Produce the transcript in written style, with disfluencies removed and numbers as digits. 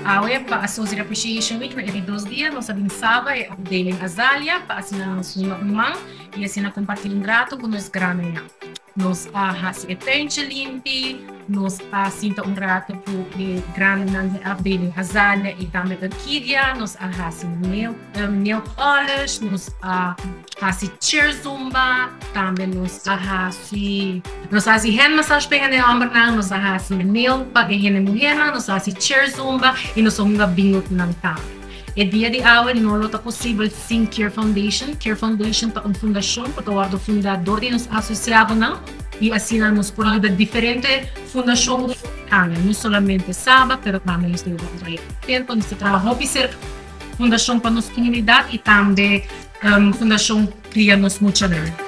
Awe pa Associate Appreciation Week na e di dos dia nos a bin Saba e afdeling Azalea pa asina nos hunga un man y asina comparti un rato cu nos grandenan. Nos a haci e tuintje limpi, nos a sinta un rato cu e grandenan di afdeling Azalea y tambe Orquidea, nos a haci nail, nail polish, nos a haci chair zumba, tambe nos a haci, nos a haci hand massage pa e hende hombernan, nos a haci nail pa e hende muhernan, nos a haci chair zumba y nos a hunga bingo cu nan tambe. E dia di awe no lo ta posibel sin Care Foundation. Care Foundation ta un fundashon ku ta wòrdu fundá dor di nos asosiadonan i asina nos por yuda diferente fundashon aña, no solamente Saba pero tambe nos ta yuda otro tempu. Nos ta traha hopi serka Fundashon pa nos komunidat i tambe Fundashon Kria Nos Muchanan.